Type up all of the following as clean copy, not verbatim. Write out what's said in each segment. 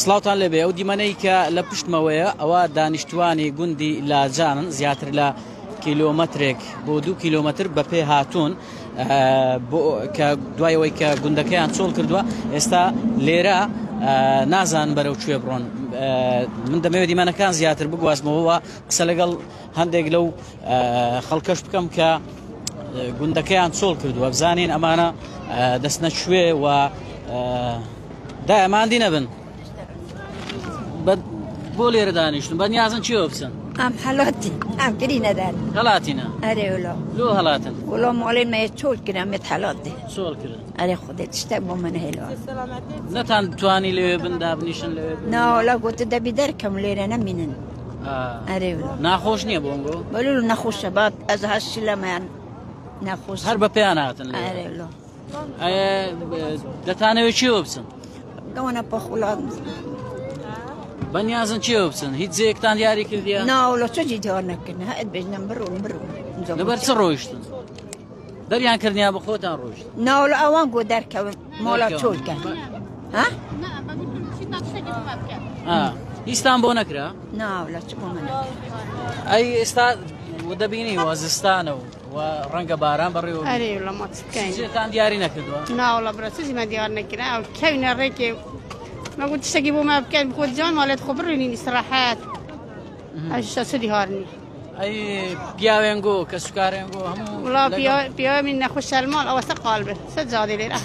سڵاوتان لێبێ ئەو دیمەنەی کە لە پشتمەوەیە ئەوە دانیشتوانی گوندی لاجانن زیاتر لە کیلۆمەترێک بۆ دوو کیلۆمەتر بە پێ هاتوون کە دوای ئەوەی کە گوندەکەیان چۆڵ کردووە ئێستا لێرە نازان بەرەو کوێ بڕۆن من دەمەوێت دیمەنەکان زیاتر بگوازمەوە قسە لەگەڵ هەندێک لەو خەڵکەش بکەم کە گوندەکەیان چۆڵ کردووە بزانین ئەمانە دەستنە کوێ و دایە ماندی نەبن بۆ لێرە دانیشتن بە نیازن چیەوە بچن ئەم هەڵاتی ئەم کرینە دەر هەڵاتینە ئەرێ ولو لۆ هەڵاتن ولو ماڵێن مە چۆل کرا مت هەڵات دێ چۆڵ کردن ئەرێ خودێ شتێک بۆ من هێلوە نەتان توانی لەوێ بن دابنیشن لەوێ بن؟ ناوەڵا گوتە دەبی دەرکەم لێرە نەمینن ئەرێ ولو ناخۆش نییە بۆنگۆ بەلو نەخۆشە بات ئەز هەشت لەمەیان نەخۆش هەر بە پێیان هاتن لێرە. ئەرێ ولو دەتانەوێت چیەوە بچن؟ ئەوەنە پەخوڵات بەنیازن چیەوە بچن هیچ جێیەکتان دیاری کردیە؟ ناوڵە چجی دیار نەکردن هەت بێژنم بڕۆن بڕۆن لەبەر چ ڕۆیشتن؟ دەریان کردنیا بە خۆتان ڕۆیشت ناوڵە ئەوان گۆ دەرکەون ماڵە چۆلکە ها؟ هیچتان بۆ نەکرا؟ ناوڵە چ بۆ من ئەی ئێستا دەبینی وازستانە و و ڕەنگە باران بەڕێوە بێت. ئەرێ وەڵا ما چ بکەین؟ چیتان دیاری نەکردووە؟ نا وەڵا برا چیمان دیار نەکرا ئەو کەوینە ڕێکێ ما گوت تشتێکی بۆ ما بکەن بخۆ جان ماڵێت خۆ بڕوینین ئیسراحەت ئەش چ دیار نی ئەی پیاوێن گۆ کەسوکارێن گۆ هەموو وەڵا لەگەڵ- پیاوێ من نەخۆش سەلمان ئەوە سە قال بێ سە جادێ لێرە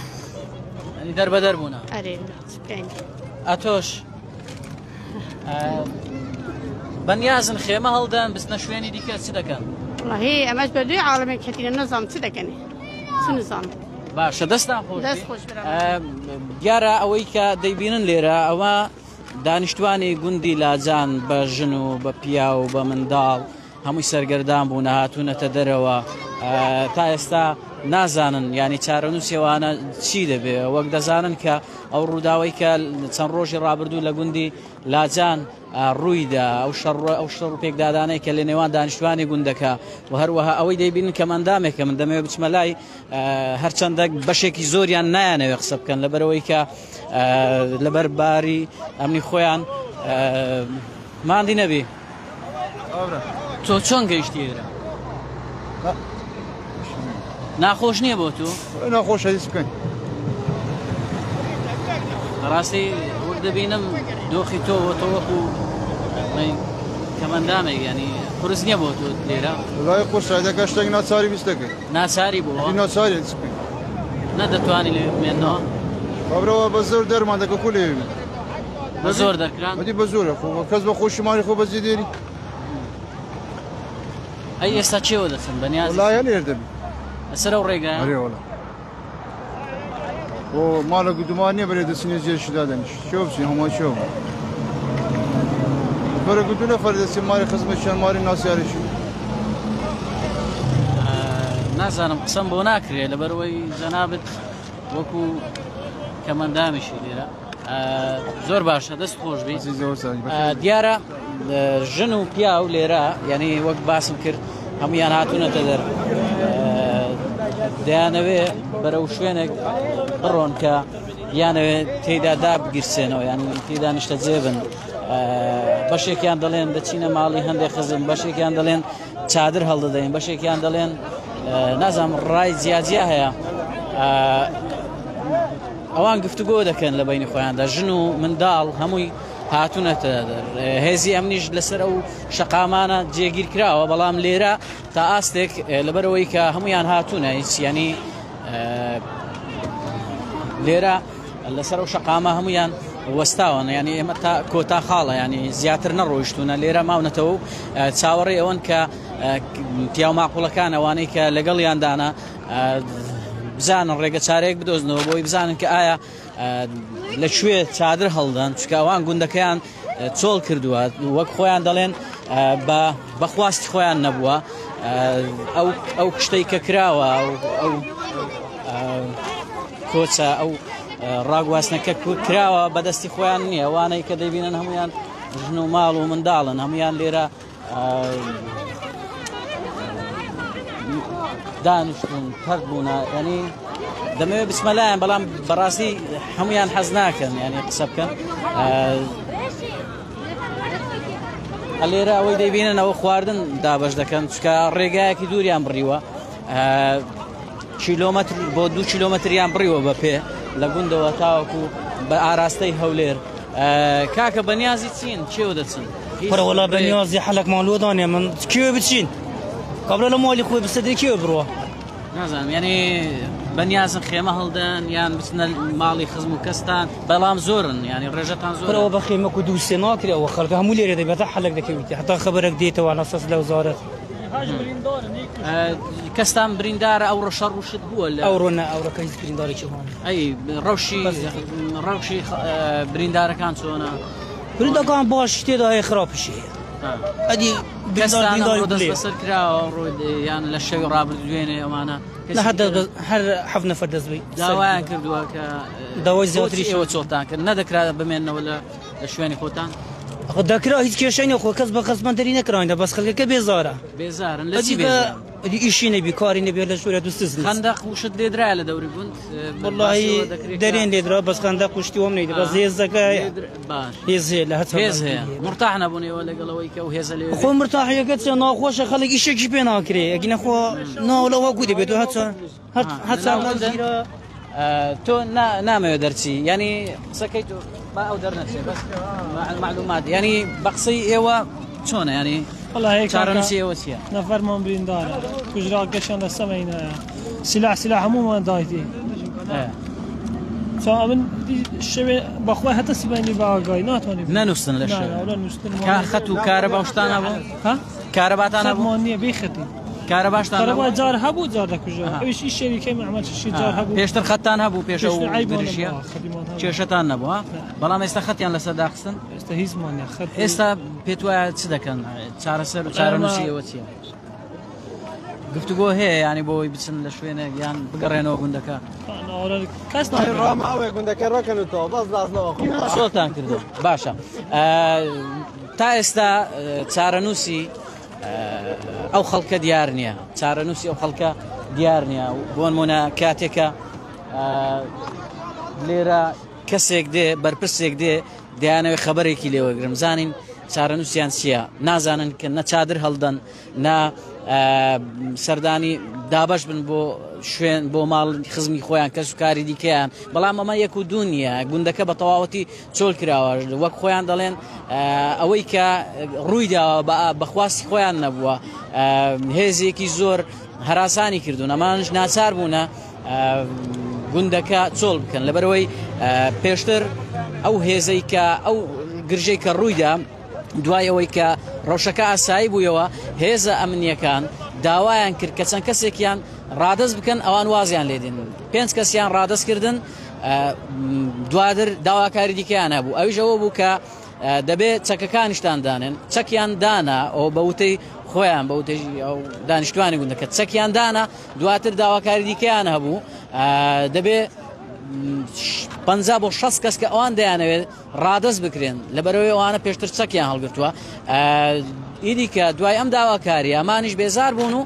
یعنی دەربەدەر بوونە ئەرێ وەڵا چ بکەین ئەتۆش بەنیازن خێمە هەڵدەن بچنە شوێنی دیکە چ دەکەن؟ وەڵاهی ئەمەش بە دوی عاڵەمێک کەتینە نەزانم چ دەکەنێ چ نزانم. باشە دەستان خۆش دەست خۆش برام. دیارە ئەوەی کە دەیبینن لێرە ئەوە دانیشتوانی گوندی لاجان بە ژن و بە پیا و بە منداڵ هەمووی سەرگەردان بوون هاتوونەتە دەرەوە تا ئێستا نازانن ینی چارەنووسی ئەوانە چی دەبێ وەک دەزانن کە ئەو ڕووداوەی کە چەند ڕۆژی ڕابردوو لە گوندی لاجان ڕوویدا ئەو شەڕ ئەو شەڕ و پێکدادانەی کە لە نێوان دانیشتوانی گوندەکە و هەروەها ئەوەی دەیبینن کە مەندامێکە من دەمەوێت بچمە لای هەرچەندە بەشێکی زۆریان نایانەوێت قسە بکەن لەبەرەوەی کە لەبەر باری ئەمنی خۆیان ماندی نەبی تۆ چۆن گەیشتی ئێرە؟ ناخۆش نییە بۆ تۆ؟ ناخۆشە هیچ بکەین. بەڕاستی وەک دەبینم دۆخی تۆ بۆ تۆ وەکو کەمەندامێک ینی قورس نییە بۆ تۆ لێرە؟ وڵای قورسە دەکە شتێک ناچاری بیست دەکەی. ناچاری بۆ؟ ناچاری هیچ بکەین. نەدەتوانی لەوێ بمێنەوە؟ خبرەوە بە زۆر دەرمان دەکە کو لێوێ بە زۆر دەرکران؟ ئەدی بە زۆرە خۆ کەس بە خۆشی ماڵی خۆ بەجێ دێری. ئەی ئێستا چێوە دەچن بەنیاز؟ وەڵا هەر لێر دەبی. لەسەر ئەو ڕێگایە؟ ئەرێ وەڵا. بۆ ماڵە گودومان نییە بەرێ دەچینە جێشی دادەنیش. چێوە بچین هەموو چێوە. بەرە گودو نەفەر دەچین ماری خزمەکیان ماری ناسیارێکی. نازانم قسەم بۆ ناکرێ لەبەرەوەی جەنابت وەکو کەمەندامیشی لێرە زۆر باشە دەست خۆش بی دیارە ژن و پیاو لێرە یعنی وەک باسم کرد هەمویان هاتوونەتە دەر دەیانەوێ بەرەو شوێنێک بڕۆن کە یانەوێت تێدا دابگیرسێنەوە یان تێدا نیشتە جێبن بەشێکیان دەڵێن دەچینە ماڵی هەندێک خزم بەشێکیان دەڵێن چادر هەڵدەدەین بەشێکیان دەڵێن نازانم ڕای جیاجیا هەیە ئەوان گفتوگۆ دەکەن لە بینی خۆیاندا ژن و منداڵ هەمووی هاتوونەتە هێزی ئەمنیش لەسەر ئەو شەقامانە جێگیر کراوە بەڵام لێرە تا ئاستێک لەبەرەوەی کە هەمویان هاتوونە هیچ ینی لێرە لەسەر ئەو شەقامە هەمویان وەستاوەن ینی ئێمە تا کۆتا خاڵە ینی زیاتر نەڕۆیشتونە لێرە ماونەتەوە و چاوەڕێ ئەوەن کە پیاو ماقوڵەکان ئەوانەی کە لەگەڵیاندانە بزانن ڕێگە چارەیەک بدۆزنەوە بۆی بزانن کە ئایا لە کوێ چادر هەڵدەن چکە ئەوان گوندەکەیان چۆڵ کردووە وەک خۆیان دەڵێن بە بەخواستی خۆیان نەبووە ئەو ئەو شتەی کە کراوە ئەو کۆچە ئەو ڕاگواستنەکە کراوە بەدەستی خۆیان نییە ئەوانەی کە دەیبینن هەمویان ژن و ماڵ و منداڵن هەمویان لێرە دانیشتون پەرت بوونە ینی. دەمەوێت بچمە لایان بەڵام بەڕاستی هەمویان حەز ناکەن ینی قسە بکەن. لێرە ئەوەی دەیبینن ئەوە خواردن دابەش دەکەن چکە ڕێگایەکی دووریان بڕیوە کیلۆمەتر بۆ دو کیلۆمەتریان بڕیوە بە پێ لە گوندەوە تاوەکو بە ئاراستەی هەولێر کاکە بەنیازی چین چێوە دەچن پرە وەڵا بەنیازی حەلەکمان لۆ دانێ من کوێ بچین کابرا لە ماڵی خۆی بسەدرێ کوێ بڕۆ نازانم یعنی بەنیازن خێمە هەڵدەن یان بچنە ماڵی خزم و کەستان بەڵام زۆرن یعنی ڕێژەتان زۆر ئەوە بە خێمەک و دووسێ ناکرێ ئەوە خەڵکە هەموو لێرە دەبێت تا حەلەک دەکەویت هەتا خەبەرەک دێتەوە نەسەس لە وزارەت کەستان بریندارە ئەو ڕەشە ڕوشت بووە لە ئەوڕۆ نە ئەوڕۆکە هیچ بریندارێکی هەڵ ئەی ڕەوشی ڕەوشی بریندارەکان چۆنە؟ بریندەکان باش تێدا هەیە خراپیشی هەیە ئەدی دەست کراوە یان لە شەوی ڕابرد دوێنێ ئەوانە هەر حەفت نەفەر دەست بی داوایان کردووە کە داوای زیاتری ئێوە چۆڵتان کرد نەدەکرا بمێنەوە لە شوێنی خۆتان دەکرا هیچ کێشەی نیە خۆ کەس بە خەزمەت دەری نەکراینە بەس خەڵکەکە بێزارە بێزارن لە چی بێزارن؟ ئەدی ئیشی نەبی کاری نەبێ لە ژوورە دووسز خەندەق وشت لێدرا لە دەوری گوند وەڵڵاهی دەرێن لێدرا بەس خەندەق وشتی وەم نەیدە بەس هێزەکە هێز هەیە لە هەچ هێز هەیە مرتاح نەبوون ئێوە لەگەڵ ئەوەی کە ئەو هێزە لێ خۆ مرتاحیەکە چێ ناخۆشە خەڵک ئیشێکی پێ ناکرێ ئەگینە خۆ ناو لەوە گوو دەبێت و هەچ هەچ تۆ نامەوێ دەرچی ینی قسەکەی تۆ با ئەو دەرنەچێ بەس معلومات ینی بە قسەی ئێوە چۆنە ینی چارەنووسی ئێوە چییە؟ نەفەرمان بریندارە کوژراکەشیان لە سەمەینایە سلاح سلاح هەموومان دایتی من شەوێ بەخوای هەتە سبەینی بە ئاگای ناتوانانی نەنووسن لە شەوێ کا خەت و کارەبا و شتانە بوو کارەباتان هەبوو نییە بێ خەتی کارەباشتان کارەبا جار هەبوو جار دەکوژێ ئەویش ئی شەریکەی مەعمەل شی جار هەبوو پێشتر خەتتان هەبوو پێش ئەو درژیە کێشەتان نەبووە بەڵام ئێستا خەتیان لەسەر داخستن ئێستا هیچمان نیە خەت ئێستا پێت وایە چ دەکەن چارەسەر و چارەنووسی ئێوە چییە گفتوگۆ هەیە ینی بۆ ئەوەی بچن لە شوێنێک یان بگەڕێنەوە گوندەکە کەس گوندەکە ڕەکەنەوە بەس لازنەوە چۆتان کردو باشە تا ئێستا چارەنووسی ئەو خەڵکە دیار نییە چارەنووسی ئەو خەڵکە دیار نییە بۆنمونە کاتێکە لێرە کەسێک دێ بەرپرسێک دێ دەیانەوێت خەبەرێکی لێوەگرم زانین چارەنووسیان چییە نازانن کە نە چادر هەڵدەن نە سەردانی دابەش بن بۆ شوێن بۆ ماڵ خزمی خۆیان کەس و کاری دیکەیان بەڵام ئەمە یەک و دوو نییە گوندەکە بە تەواوەتی چۆل کراوە وەک خۆیان دەڵێن ئەوەی کە ڕووی داوە بەخواستی خۆیان نەبووە هێزێکی زۆر هەراسانی کردوون ئەمانش ناچار بوونە گوندەکە چۆڵ بکەن لەبەرەوەی پێشتر ئەو هێزەی کە ئەو گرژەی کە ڕوویدا دوای ئەوەی کە ڕەوشەکە ئاسایی بوویەوە هێزە ئەمنیەکان داوایان کرد کە چەند کەسێکیان ڕادەست بکەن ئەوان وازیان لێدێن پێنج کەسیان ڕادەست کردن دواتر داواکاری دیکەیان هەبوو ئەویش ئەوە بوو کە دەبێت چەکەکانیشتان دانێن چەکیان دانا ئەو بە وتەی خۆیان بە وتەی ئەو دانیشتوانی گوندەکە چەکیان دانا دواتر داواکاری دیکەیان هەبوو دەبێ 50 بۆ 60 کەس کە ئەوان دەیانەوێت ڕادەست بکرێن لەبەرەوەی ئەوانە پێشتر چەکیان هەڵگرتووە ئیدی کە دوای ئەم داواکاری ئەمانیش بێزار بوون و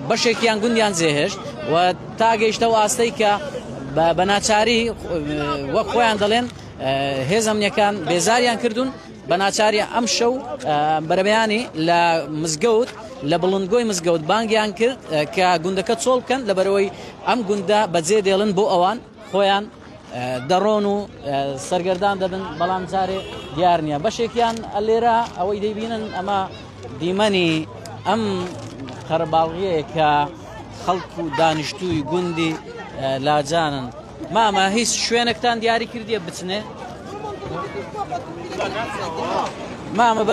بەشێکیان گوندیان جێهێشت و تا گەیشتەوە ئاستەی کە بە ناچاری وەک خۆیان دەڵێن هێز ئەمنیەکان بێزاریان کردوون بە ناچاری ئەم شەو بەرەبەیانی لە مزگەوت لە بڵندگۆی مزگەوت بانگیان کرد کە گوندەکە چۆڵ بکەن لەبەرەوەی ئەم گوندە بەجێ دێڵن بۆ ئەوان خۆیان دەڕۆن و سەرگەردان دەبن بەڵام جارێ دیار نییە بەشێکیان لێرە ئەوەی دەیبینن ئەمە دیمەنی ئەم قەرەباڵغیەیە کە خەڵک و دانیشتووی گوندی لاجانن مامە هیچ شوێنێکتان دیاری کردیە بچنێ مامە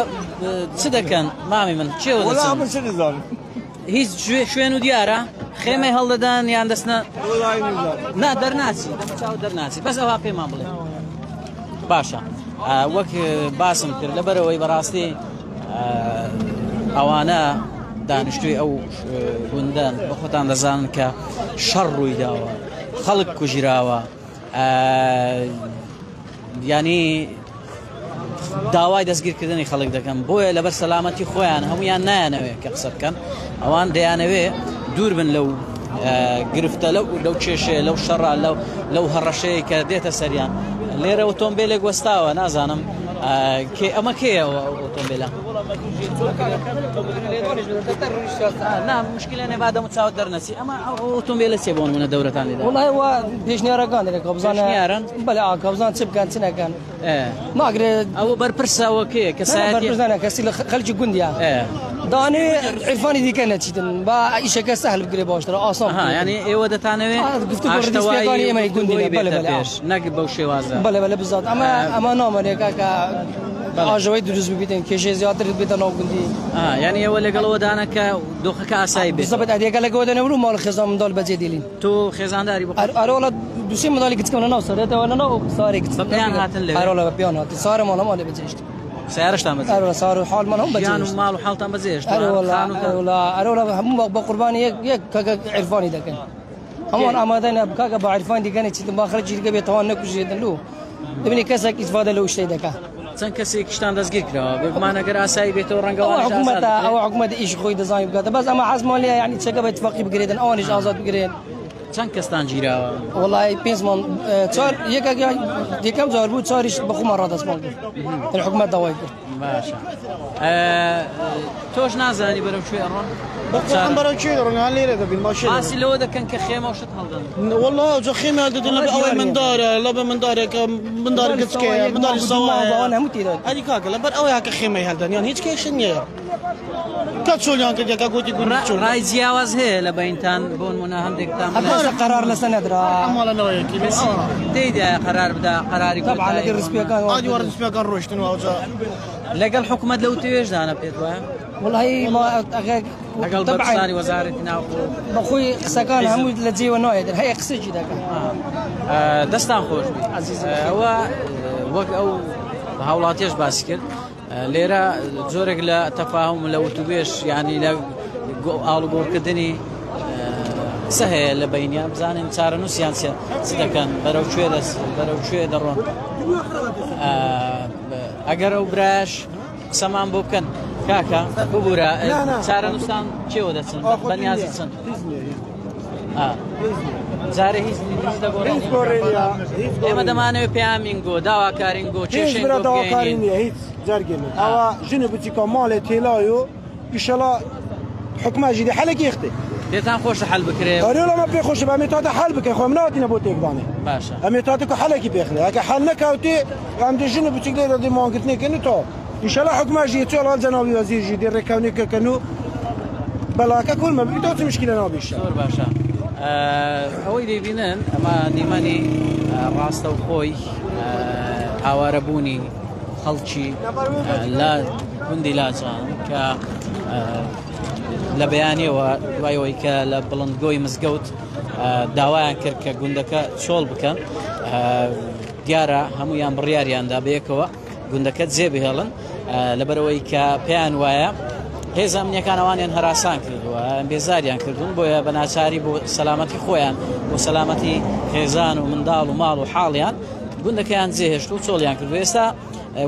چ دەکەن مامی من چێوە هیچ شوێن و دیارە خێمەی هەڵدەدان یان دەستنە نا دەرناچی چاو دەرناچی بەس ئەوها پێمان بڵێ باشە وەک باسم کرد لەبەرەوەی بەڕاستی ئەوانە دانیشتوی ئەو گوندەن بە خۆتان دەزانن کە شەڕ ڕووی داوە خەڵک کوژراوە ینی داوای دەستگیرکردنی خەڵک دەکەن بۆیە لەبەر سەلامەتی خۆیان هەمویان نایانەوێت کە قسە بکەن ئەوان دەیانەوێ دوور بن لەو گرفتە لەو لەو کێشەیە لەو شەڕە لەو لەو هەڕەشەیە کە دێتە سەریان لێرە ئۆتۆمبیلێک وەستاوە نازانم کێ ئەمە کێیە ئۆتۆمبیلە نا مشکلە نێ بادەم و چاوت دەرنەچی ئەمە ئەو ئۆتۆمبیلە چێ بۆ نمونە دەورەتان لێدا وڵای وا پێشنیارەکان دەکە بزانە پێشنیارن؟ بەلێ ئاکە بزان چ بکەن چ نەکەن ناگرێ ئەوە بەرپرسەوە کێ کەسایەتی بەرپرسانە کەسی لە خەلکی گوندیان دانێ عیرفانی دیکە نەچیتن با ئیشەکە سەهل بگرێ باشترە ئاسان ها یعنی ئێوە دەتانەوێ گفتوگۆ ڕدیسپیەکانی ئێمەی گوندی بەلێ بەلێ پێش نەک بەو شێوازە بەلێ بەلێ بزات ئەمە ئەمە نامەنێ کاکە ئاژەوەی دروست ببیتن کێشەی زیاتر بێتە ناو گوندی یعنی ئێوە لەگەڵەوە دانە کە دۆخەکە ئاسایی بێت بزەبت ئەدیەکە لەگەوە دەنەور و ماڵ خێزان منداڵ بەجێ دێلین تۆ خێزانداری بۆ ئەرۆڵە دوسێ منداڵی گچکەم لە ناو سەرێتەوە لە ناو سارێک بە پێیان هاتن لەوێ ئەرۆڵە بە پێیان هاتن سارە ماڵە ماڵێ بەجێشت سیارەشتان بەجێ ئەرۆڵە سار و حاڵمان هەم ژیان و بەجێ ماڵ و حاڵتان بەجێهێشت ئەرۆڵە خانووتان ئەرۆڵە ئەرۆڵە هەموو بە قوربانی یەک یەک کاکە عیرفانی دەکەن هەمووان ئامادە نە کاکە بە عیرفان دیکەنە چیتن با خەڵکی دیکە بێتەوان نەکوژێتن لۆ دەبینی کەسێک ئیسفادە لەو شتەی دەکا چەند کەسێکیشتان دەستگیر کراوە بێگومان ئەگەر ئاسایی بێتەوە ڕەنگە ئەوە ئەوانیش ئازاد حکوومەتە بکرێن. ئەوە حکوومەت ئیش خۆی دەزانانی بکاتە بەس ئەمە حەزمان لێیە یعنی چەکە بە اتفاقی بگرێتن ئەوانیش ئازاد بگرێن چەند کەستان گیراوە وڵی پێنج مانگ چوار یەکێک یەکەم جار بوو چواریش بە خۆمان ڕادەستمان کرد یعنی حکوومەت داوای کرد باشە تۆش نازانی بەرەو کوێ ئەڕۆن بەقورئان بەرەو کوێ دەڕۆن هەر لێرە دەبین با شێ باسی لەوە دەکەن کە خێمە و شت هەڵدەن والله ئەوجا خێمە هەڵدەدەن لەبە ئەوەی مندارە لەبە مندارێکە مندار گچکەیە منداری سەوایە ئەوان هەموو تێدا ئەری کاکە لەبەر ئەوەیە کە خێمەی هەڵدەن یان هیچ کێشە نییە کە چۆلیان کرد یەکە گوتی گوندی چۆل ڕای جیاواز هەیە لە بەینتان بۆ نمونە هەندێکتان هەتا قەرار لەسەر نەدرا ماڵەنەوەیەکی کەسی تێیدا قەرار بدا قەراری طبعا لەگەڵ کۆتایی ڕسپیەکان ئادی وەڕ سپیەکان ڕۆیشتن و ئەوجا لەگەڵ حکوومەت لەو توێژدانە پێت وایە والله ما ئەگەر لەگەڵ طبعا بەرپرسانی وەزارەتی ناوخۆ بەخۆی قسەکان هەموو لە جێوە نایەتن هەیە قسێکی دەکەن دەستان خۆش بی عەزیزم. ئەوە وەک ئەو هاوڵاتیش باسی کرد لێرە جۆرێک لە تەفاهم لە وتوبێش یعنی لە ئاڵوگۆڕکردنی قسە هەیە لە بینیان بزانین چارەنووسیان چ دەکەن بەرەو کوێ دەست بەرەو کوێ دەڕۆن ئەگەر ئەو برایش قسەمان بۆ بکەن کاکە ببوورە چارەنووسان کێوە دەچن بەنیازی چن جارێ هیچ هیچ دەگۆڕێن ئێمە دەمانەوێت پەیامین گۆ داواکارین گۆ هیچ کێشەین برا گۆ داواکاری بگەیەنین نییە هیچ جارگێ ئەوە ژنە بچیکە ماڵێ تێلایۆ ئیشەڵا حکومە ژیدی حەلێکی یختێ پێتان خۆشە حەل بکرێ ئەرێ لەمە پێ خۆشە بە ئەمێ تاتە حەل بکەین خۆ ئەم ناتینە بۆ تێکدانێ باشە ئەمێ تاتە کو حەلێکی پێخرێ ئەگە حەل نەکەوتێ ئەم دێ ژنە بچیک لێرە دێ مانگرتنێکن و تا ئیشەڵا حکومە ژیە چۆڵا جەنابی وەزیر ژی دێ ڕێکەونێکەکەن و بەلاکە کۆلمە بی تا چ مشکلە نابیشە زۆر باشە ئەوەی دەیبینن ئەمە دیمەنی ڕاستەوخۆی ئاوارەبوونی خەڵکی لە گوندی لاجان کە لە بەیانیەوە دوای ئەوەی کە لە بڵندگۆی مزگەوت داوایان کرد کە گوندەکە چۆڵ بکەن دیارە هەمویان بڕیاریاندا بەیەکەوە گوندەکە جێ بهێڵن لەبەرەوەی کە پێیان وایە هێزە ئەمنیەکان ئەوانیان هەراسان کردووە بێزاریان کردوون بۆیە بە ناچاری بۆ سەلامەتی خۆیان بۆ سەلامەتی خێزان و منداڵ و ماڵ و حاڵیان گوندەکەیان جێهێشت و چۆڵیان کردو ئێستا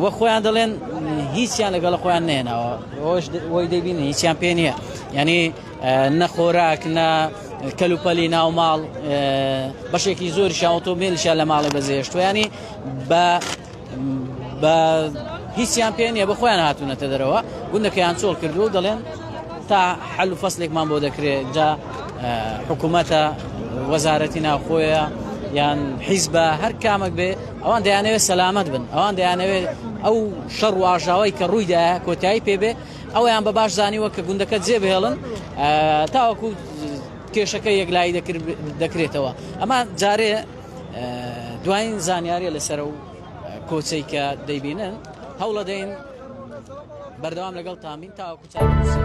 وە خۆیان دەڵێن هیچیان لەگەڵ خۆیان نێناوە وەی دەبینن هیچیان پێ نییە یعنی نەخۆراک نە کەلوپەلی ناو ماڵ بەشێکی زۆریشیان ئۆتۆمبیلیشیان لە ماڵێ بەجێهێشتووە ینی بە بە هیچیان پێ نییە بە خۆیان هاتوونەتە دەرەوە گوندەکەیان چۆڵ کردووە و دەڵێن تا حەل و فەسلێکمان بۆ دەکرێت جا حکوومەتە وەزارەتی ناوخۆیە یان حیزبە هەر کامێک بێ ئەوان دەیانەوێت سەلامەت بن ئەوان دەیانەوێت ئەو شەڕ و ئاژاوەی کە ڕوویدایە کۆتایی پێ بێ ئەویان بە باش زانیوە کە گوندەکە جێ بهێڵن تاوەکو کێشەکە یەکلایی دەکرێتەوە ئەمە جارێ دوایین زانیاریە لەسەر و کۆچەی کە دەیبینن هەوڵەدەین بەردەوام لەگەڵ تامین تاوەکو چارەنووسی.